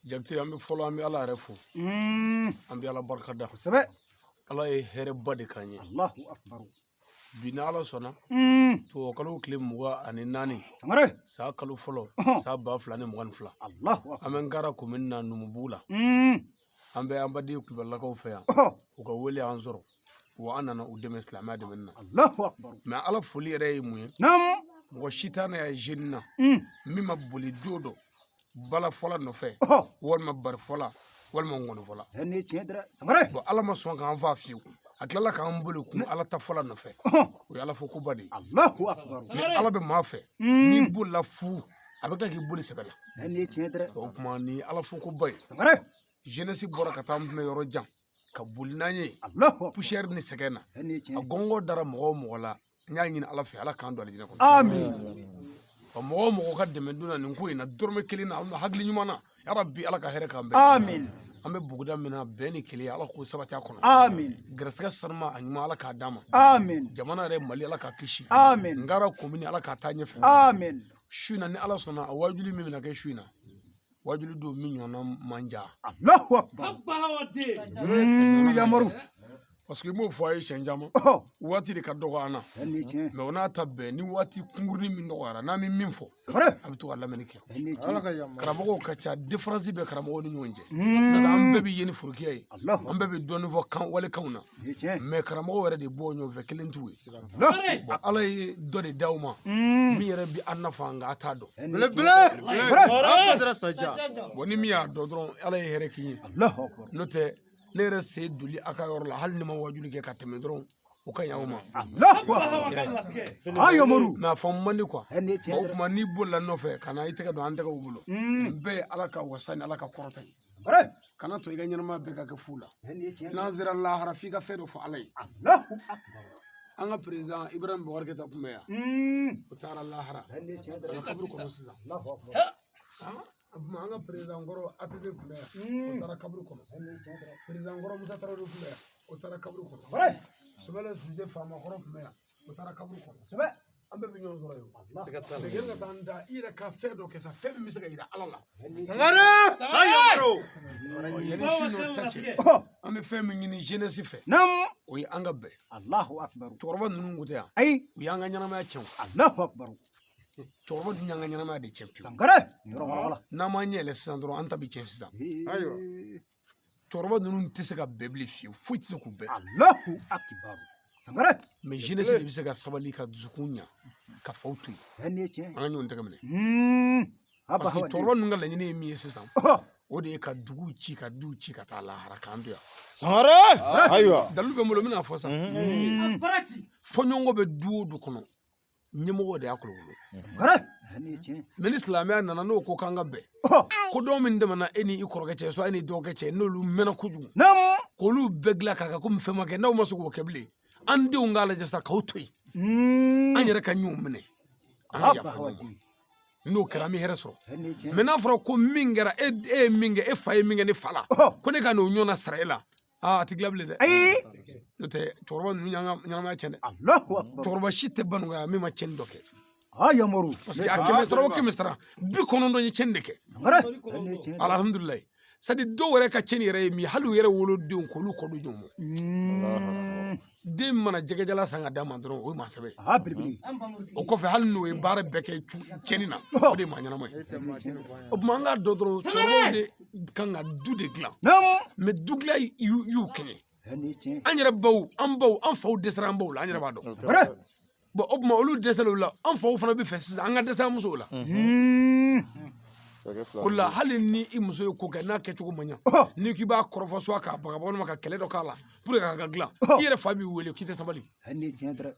Jakite, an bɛ fɔlɔ, an bɛ Ala yɛrɛ fo. An bɛ Ala barika da. Ala ye hɛrɛba de k'an ye. Allahu akbar. Bi, ni Ala sɔnna, tubabukalo tile 24, Sangare. san kalo fɔlɔ, san 2022, Allahu akbar. an bɛ Nkara komini na, Numubugu la. An bɛ an baden Kulubalilakaw fɛ yan. U ka wele y'an sɔrɔ wa, an nana u dɛmɛ silamɛya dɛmɛni na. Allahu akbar. Mais Ala foli yɛrɛ ye mun ye? Mɔgɔ si t'an na yan jeune na min ma boli don dɔ balafɔla nɔfɛ, walima barifɔla, walima ŋɔnifɔla. Nin ye tiɲɛ dɛ, Sangare. Bon, Ala ma sɔn k'an fa fiyewu, a tilala k'an boli kun Ala ta fɔla nɔfɛ. O ye Ala fɔ koba de ye. Allahu akbar. Ni Ala bɛ maa fɛ, n'i bolila fu, a bɛ tila k'i boli sɛbɛ la. Nin ye tiɲɛ dɛ. O tuma, ni Ala fɔ koba ye. Sangare. Jeunesse bɔra ka taa an tun bɛ yɔrɔ jan ka boli n'an ye Allahu akbar. poussière ni sɛgɛn na. Nin ye A tiɲɛ. gɔngɔn dara mɔgɔ o mɔgɔ la, n y'a ɲini Ala fɛ, Ala k'an don alijinɛ kɔnɔ. Amin. Wa mɔgɔ o mɔgɔ ka dɛmɛ donna nin ko in na, dɔrɔmɛ kelen na, hakili ɲuman na, yarabi, Ala ka hɛrɛ k'an bɛɛ. Amin. An bɛ buguda min na, bɛn ni kelenya, Ala k'o sabati a kɔnɔ. Amin. Gɛrɛsɛgɛ sanuma a ɲuman, Ala k'a d'an ma. Amin. Jamana yɛrɛ Mali, Ala k'a kisi. Amin. Nkara komini, Ala k'a taa ɲɛfɛ. Amin. Su in na, ni Ala sɔnna, a wajuli min bɛna kɛ su in na, wajuli don min ɲɔgɔnna man ja. Allahu akbar. Yamaru. Parce que n b'o fɔ a ye siɲɛ caman, waati de ka dɔgɔ an na. Nin ye tiɲɛ. Mais o n'a ta bɛɛ, ni waati kunkurunin min nɔgɔyara, n'an bɛ min fɔ, Sangare. a bɛ to ka lamɛnni kɛ. Nin ye tiɲɛ. Karamɔgɔw ka ca, différence bɛ karamɔgɔw ni ɲɔgɔn cɛ. N'o tɛ, an bɛɛ bɛ ye ni forokiya ye, Allahu. an bɛɛ bɛ dɔɔnin fɔ kan walekanw na. Nin ye tiɲɛ. Mais karamɔgɔw yɛrɛ de bɔ ɲɔgɔn fɛ, kelen t'u ye. Allahu. Bon, Ala ye dɔ de d'aw ma min yɛrɛ bi an nafa, nka a t'a dɔn. Bon, ni min y'a dɔn dɔrɔn, Ala ye hɛrɛ k'i ye. Allahu akbar. N'o tɛ, ne yɛrɛ sen doli a ka yɔrɔ la, hali ni ma wajuli kɛ ka tɛmɛ dɔrɔn, o ka ɲi aw ma. Allahu akbar. Yamaru. Mais a faamu man di quoi. Nin ye tiɲɛ O dɛ. tuma, n'i bolila nɔfɛ ka na i tɛgɛ don an tɛgɛw bolo, nin bɛɛ ye Ala ka wasa ni Ala ka kɔrɔta ye. Sangare. Kana to i ka ɲɛnamaya bɛɛ ka kɛ fu la. Nin ye tiɲɛ. N'an sera lahara, f'i ka fɛn dɔ fɔ Ala ye. Allahu akbar. An ka président Ibrahim Boubacar Keïta tun bɛ yan, o taara lahara. Nin ye tiɲɛ dɛ. A kaburu kɔnɔ sisan. Allahu akbar. An ka président kɔrɔ ATT tun bɛ yan, o taara kaburu kɔnɔ. Nin ye tiɲɛ dɛ. Président kɔrɔ Musa Tarawele tun bɛ yan, o taara kaburu kɔnɔ. Sangare. Soumaïla Cissé faama kɔrɔ tun bɛ yan, o taara kaburu kɔnɔ. Sɛbɛ. An bɛɛ bɛ ɲɔgɔn sɔrɔ yen. Mais yanni ka taa n da, i yɛrɛ ka fɛn dɔ kɛ sa, fɛn min bɛ se ka yira Ala la. Ɔ, yanni su n'o ta cɛ, an bɛ fɛn min ɲini jeunesse fɛ, o ye an ka bɛn. Allahu akbar. Cɛkɔrɔba ninnu kun tɛ yan, Ayi. u y'an ka ɲɛnamaya tiɲɛ o. Allahu akbar. Cɛkɔrɔba ninnu y'an ka ɲɛnamaya de tiɲɛ pewu. Sangare. Nin yɔrɔ wala wala. N'an m'an ɲɛ yɛlɛ sisan dɔrɔn, an ta bɛ tiɲɛ sisan. Ayiwa. Cɛkɔrɔba ninnu tɛ se ka bɛn bilen fiyewu, foyi tɛ se k'u bɛn. Allahu akbar. Sangare. Mais jeunesse de bɛ se ka sabali, ka dusukun ɲa, ka faw to yen. Nin ye tiɲɛ. An ka ɲɔgɔn tɛgɛ minɛ, parce que cɛkɔrɔba ninnu ka laɲini ye min ye sisan, o de ye ka dugu ci, ka duw ci, ka taa lahara, k'an to yan. Sangare, ayiwa. Dalilu bɛ n bolo, n bɛna fɔ sa. Fɔɲɔgɔnkɔ bɛ du o du kɔnɔ, ɲɛmɔgɔ de y'a kolokolo. Sangare. Nin ye tiɲɛ. Mais ni silamɛya nana, n'o ko k'an ka bɛn, ko dɔw min tɛmɛna e ni i kɔrɔkɛ cɛ, so e ni dɔgɔkɛ cɛ, n'olu mɛnna kojugu, k'olu bɛɛ dilan k'a kɛ komi fɛn ma kɛ, n'aw ma se k'o kɛ bilen, an denw k'a lajɛ sa k'aw to yen, an yɛrɛ ka ɲɔgɔn minɛ, an ka yafa ɲɔgɔn ma. N'o kɛra, an bɛ hɛrɛ sɔrɔ. Nin ye tiɲɛ. Mais n'a fɔra ko min kɛra e, e ye min kɛ, e fa ye min kɛ ne fa la, ko ne ka n'o ɲɔgɔnna sara e la, aa, a ti dilan bilen dɛ. Ayi. N'o tɛ, cɛkɔrɔba ninnu y'an ka ɲɛnamaya tiɲɛ dɛ. Allahu akbar. Cɛkɔrɔba si tɛ Banuka min ma tiɲɛni dɔ kɛ. Yamaru. Parce que a kɛmɛ sara o kɛmɛ sara, 90 ye tiɲɛni de kɛ. Sangare. Nin ye tiɲɛ. Alhamdulilayi, c'est à dire dɔw yɛrɛ ka tiɲɛni yɛrɛ ye min ye, hali u yɛrɛ wolodenw, k'olu kɔ don ɲɔgɔn ma. Den mana jɛgɛjala san ka d'a ma dɔrɔn, o ye maa sɛbɛ ye. Belebele. O kɔfɛ, hali n'o ye baara bɛɛ kɛ tiɲɛni na, o de ye maa ɲɛnama ye. O tuma, an k'a dɔn dɔrɔn, cɛkɔrɔbaw de kan ka du de dilan. Mais du dilan y'u kɛɲɛ. Nin ye tiɲɛ. An yɛrɛ baw, an baw, an faw dɛsɛra an baw la, an yɛrɛ b'a dɔn. Sangare. Bon, o tuma, olu dɛsɛra o la, an faw fana bɛ fɛ sisan an ka dɛsɛ an musow la. O la, hali ni i muso ye ko kɛ n'a kɛcogo man ɲa, n'i k'i b'a kɔrɔfɔ, soit k'a baga walima ka kɛlɛ dɔ k'a la pour que k'a ka dilan, i yɛrɛ fa b'i wele k'i tɛ sabali. Nin ye tiɲɛ dɛ.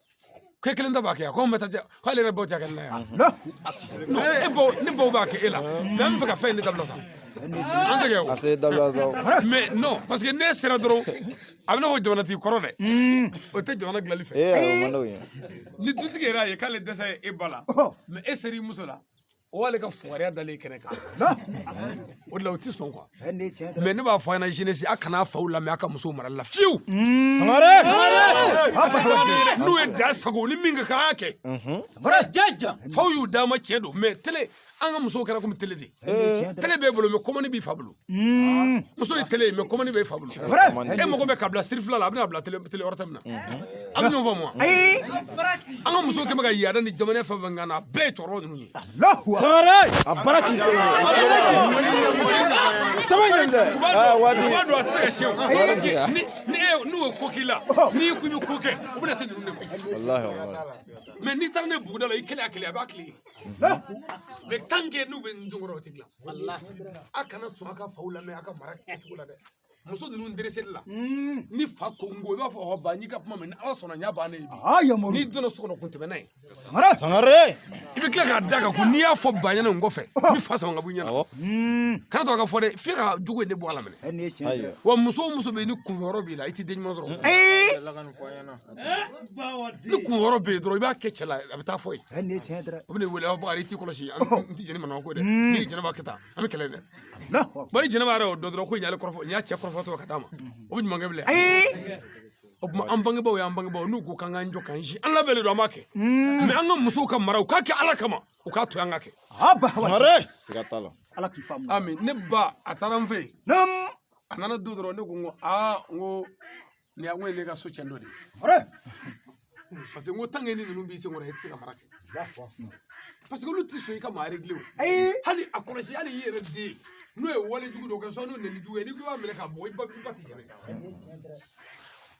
K'e kelen ta b'a kɛ yan, ko anw bɛ taa k'ale yɛrɛ baw tɛ kɛ ne la yan. Allahu. Non, e baw ne baw b'a kɛ e la, mais an bɛ fɛ ka fɛn in de dabila sa, an tɛ kɛ o. A se dabila sa. Mais non, parce que n'e sera dɔrɔn, a bɛ n'a fɔ jamanatigi kɔrɔ dɛ, o tɛ jamana dilanli fɛ. Ee, o man d'o ye. Ni dutigi yɛrɛ y'a ye k'ale dɛsɛ ye e ba la, mais e ser'i muso la, o y'ale ka fugariya dalen kɛnɛ kan. O de la, o ti sɔn quoi. Nin ye tiɲɛ dɛ. Mais ne b'a fɔ a ɲɛna, jeunesse, a kana faw lamɛn a ka musow marali la fiyewu. Sangare. N'u ye da sago ni min ka kan, a y'a kɛ. Faw y'u d'a ma, tiɲɛ don, mais télé An ka musow kɛra komi télé de. Hali nin ye tiɲɛ dɛ. Télé b'e bolo, mais commande b'i fa bolo. Muso ye télé ye, mais commande b'e fa bolo. Vrai. E mago bɛ ka bila siri fila la, a bɛna bila télé télé wɛrɛ tɛ min na. A bɛ ɲɔgɔn faamu wa? Ayi. An ka musow kɛn bɛ ka yaada ni jamana fɛn fɛn kan na, a bɛɛ ye cɛkɔrɔba ninnu ye. Allahu akbar. Sangare. A baara ci. Tama ɲɛ dɛ. U b'a Aa dɔn, waati. u b'a dɔn a tɛ se ka tiɲɛ o. Parce que ni e n'u ye ko k'i la, n'i ko i bɛ ko kɛ, u bɛna se ninnu de ma. Wallahi wallahi. Mais n'i taara ne buguda la, i kelen a kelen, a b'a tile. Mais tant que n'u bɛ n jɔnkɔrɔ, o tɛ dilan. A kana sɔn a ka faw lamɛn a ka mara kɛcogo la dɛ. Muso ninnu dreseli la, ni fa ko n ko, i b'a fɔ ɔhɔ ba, n y'i ka kuma mɛn, ni Ala sɔnna n y'a bannen ye bi. Aa yamaru. N'i donna so kɔnɔ, kun tɛmɛ n'a ye. Sangare. Sangare. I bɛ tila k'a da kan ko n'i y'a fɔ ba ɲɛna n kɔfɛ, n bɛ fa sama ka bɔ i ɲɛna. Awɔ. Kana to a ka fɔ dɛ, f'i ka jogo in de bɔ a la minɛ. Hali nin ye tiɲɛ dɛ. Ayiwa. Wa muso o muso bɛ yen, ni kunfɛyɔrɔ b'i la, i tɛ den ɲuman sɔrɔ. Ayi. Ni kunfɛyɔrɔ bɛ yen dɔrɔn, i b'a kɛ cɛ la, a bɛ taa fɔ yen. Hali nin ye tiɲɛ dɛ. O bɛ ne wele, a b'a fɔ i t'i kɔlɔsi, n tɛ jɛnɛ manamana ko dɛ. Ni jɛnɛba kɛ tan, an bɛ kɛlɛ dɛ. Allahu akbar. Bari jɛnɛba yɛrɛ y'o dɔn dɔrɔn ko nin y'ale kɔrɔfɔ, nin y'a cɛ kɔrɔfɔtɔ ka d'a ma, o bɛ ɲuman kɛ bilen. Ayi. O tuma an bangebaaw y'an bangebaaw, n'u ko k'an k'an jɔ k'an si, an labɛnnen don, an b'a kɛ. Mais an ka musow ka mara, u k'a kɛ Ala kama, u k'a to an ka kɛ. Aa ba wa. Sangare. Siga t'a la. Ala k'i faamu. Ami, ne ba a taara n fɛ yen. Nam. A nana don dɔrɔn, ne ko n ko aa, n ko nin y'a n ko ye ne ka so cɛn dɔ de ye. Sangare. Parce que n ko tant que ni ninnu b'i sen kɔrɔ, i tɛ se ka mara kɛ. Parce que olu tɛ sɔn i ka maa réglé o. Ayi. Hali a kɔlɔsi, hali i yɛrɛ den n'o ye wale jugu dɔ kɛ, soit n'o nɛni jugu ye, n'i ko i b'a minɛ k'a bugɔ, i ba tɛ jɛnɛ.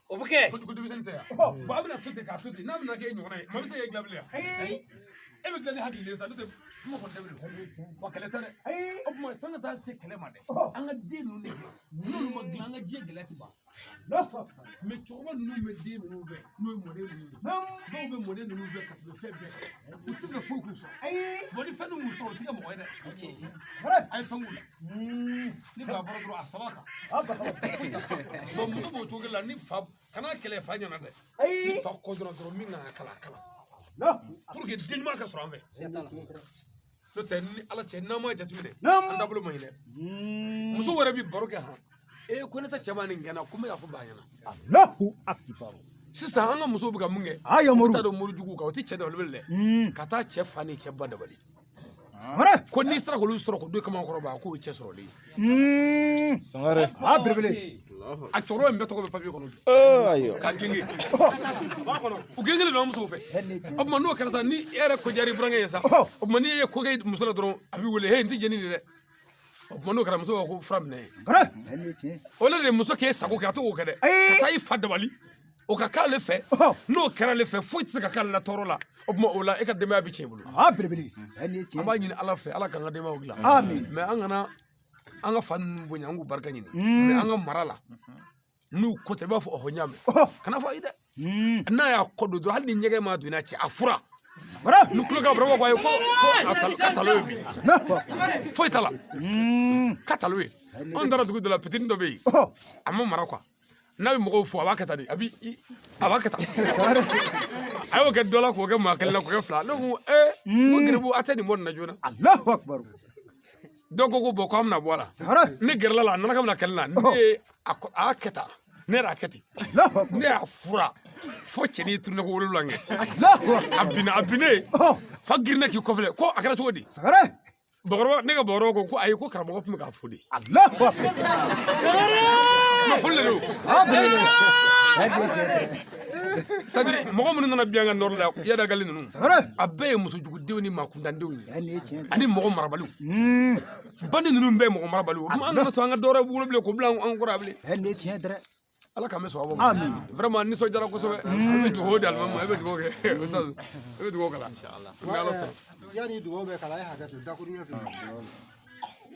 O bɛ kɛ. Ko denmisɛnnin tɛ yan. Bon, a bɛna to ten k'a to ten, n'a bɛna kɛ e ɲɔgɔnna ye, maa bɛ se k'e dilan bilen yan. E bɛ dilan ni hakili de ye sa, n'o tɛ kuma kɔni tɛ bilen. Wa kɛlɛ tɛ dɛ. O tuma san ka taa se kɛlɛ ma dɛ. An ka den ninnu de dilan. N'olu ma dilan, an ka diɲɛ gɛlɛya ti ban. Mais cɛkɔrɔba ninnu bɛ den ninnu fɛ, n'o ye mɔden ninnu ye. Dɔw bɛ mɔden ninnu fɛ ka tɛmɛ fɛn bɛɛ kan. U tɛ fɛ foyi k'u sɔrɔ. Bon, ni fɛn dun m'u sɔrɔ, u ti kɛ mɔgɔ ye dɛ. A ye fɛn k'u la. Ni ba bɔra dɔrɔn, a saba kan. Bon, muso b'o cogo kelen la, ni fa kana kɛlɛ fa ɲɛna dɛ. Ni fa kɔ dɔrɔn min kan ka kalan, a kalan. Pour que den ɲuman ka sɔrɔ an fɛ. N'o tɛ, ni Ala cɛ, n'an m'a jateminɛ, an taabolo man ɲi dɛ. Muso wɛrɛ bi baro kɛ han. Ee, ko ne ta cɛ b'a nin gɛnna, ko n bɛ k'a fɔ ba ɲɛna. Allahu akbar. Sisan an ka musow bɛ ka mun kɛ? Aa yamaru. U t'a dɔn mori juguw kan, o tɛ cɛ dabali bilen dɛ. Ka taa cɛ fa ni cɛ ba dabali. Sangare. Ko n'i sera k'olu sɔrɔ k'o don kama kɔrɔba, k'o ye cɛ sɔrɔlen ye. Sangare. Aa belebele. A cɛkɔrɔba in bɛɛ tɔgɔ bɛ papiye kɔnɔ bi. Ee ayiwa. Ka genge. U gengelen don an musow fɛ. Hali nin ye tiɲɛ. O tuma n'o kɛra sa, ni e yɛrɛ ko diyara i burankɛ ye sa, o tuma n'i ye ko kɛ muso la dɔrɔn, a b'i wele: he, n tɛ jɛni nin dɛ. O tuma n'o kɛra, muso b'a fɔ ko fura minɛ ye. Sangare. Hali nin ye tiɲɛ. O le de muso k'e sago kɛ, a t'o kɛ dɛ. Ayi. Ka taa i fa dabali, o ka k'ale fɛ. N'o kɛra ale fɛ, foyi tɛ se ka k'ale la tɔɔrɔ la. O tuma o la, e ka denbaya bɛ tiɲɛ i bolo. Aa belebele. Hali nin ye An tiɲɛ. b'a ɲini Ala fɛ, Ala k'an ka denbayaw dilan. Amin. Mais an kana an ka fa ninnu bonya, an k'u barika ɲini. Mais an ka mara la, n'u ko tɛ, i b'a fɔ ɔhɔ, n y'a mɛn. Kana fɔ ayi dɛ. N'a y'a kɔ don dɔrɔn, hali ni ɲɛgɛn m'a don i n'a cɛ, a fura. Sangare. Ni tulo ka bɔra, ko ayi, ko a talo, ka talo ye bi. Allahu akbar. Foyi t'a la. Ka talo ye. Anw taara dugu dɔ la, petini dɔ bɛ yen. A ma mara quoi. N'a bɛ mɔgɔw fo, a b'a kɛ tan de, a b'i a b'a kɛ tan. A y'o kɛ dɔ la, k'o kɛ maa kelen na, k'o kɛ fila. Ne ko ee, n ko garibu, a tɛ nin bɔ nin na joona. Allahu akbar. Dɔw ko bon, k'an bɛna bɔ a la. Sangare. Ne gɛrɛla la, a nana ka bɛna kɛlɛ la. Ne ye a a y'a kɛ tan, ne yɛrɛ y'a kɛ ten. Allahu akbar. Ne y'a fura fo cɛnin ye turunɛ ko wolonwula kɛ. Allahu akbar. A binna, a binnen, fa girinna k'i kɔfilɛ ko a kɛra cogo di? Sangare. Bakɔrɔba, ne ka bakɔrɔba ko ayi, ko karamɔgɔ tun bɛ k'a fo de. Allahu akbar. Ma foli de don. Aa belebele. Hali nin ye tiɲɛ dɛ. C'est à dire mɔgɔ minnu nana bi an ka nord la, Iyad Ghali ninnu, Sangare. a bɛɛ ye musojugudenw ni maakuntandenw ye. Hali nin ye tiɲɛ dɛ. Ani mɔgɔ marabaliw. Bandi ninnu bɛɛ ye mɔgɔ marabaliw. O tuma an kana sɔn an ka dɔwɛrɛ wolo bilen k'o bila an kɔrɔ yan bilen. Hali nin ye tiɲɛ dɛ. Ala k'an bɛ sɔn ma. Amin. Vraiment, nisɔndiyara kosɛbɛ. An bɛ dugawu di alimami ma, e bɛ dugawu kɛ Ustaz, e bɛ dugawu kala. N bɛ Ala sɔrɔ. Yani dugawu bɛ kalan, a ye hakɛ to dakuruɲɛ fila.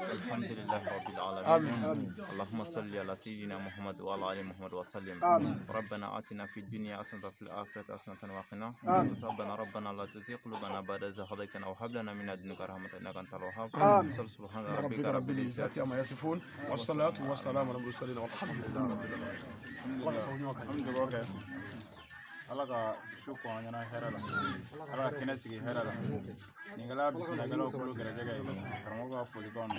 الحمد لله رب العالمين، اللهم صل على سيدنا محمد وعلى ال محمد وسلم. آمين. ربنا آتنا في الدنيا حسنة وفي الآخرة حسنة وقنا آمين. ربنا ربنا لا تزغ قلوبنا بعد إذ هديتنا وهب لنا من لدنك رحمة إنك أنت الوهاب. آمين. سبحان ربك ربك رب العزة عما يصفون، والصلاة والسلام على المرسلين، والحمد لله رب العالمين. An bɛ dugawu kɛ, Ala ka su kɔn an ɲɛna hɛrɛ la, Ala ka kɛnɛ sigi hɛrɛ la. Nin kɛla bisimilakɛlaw bolo gɛrɛjɛgɛ ye, karamɔgɔ ka folikanw.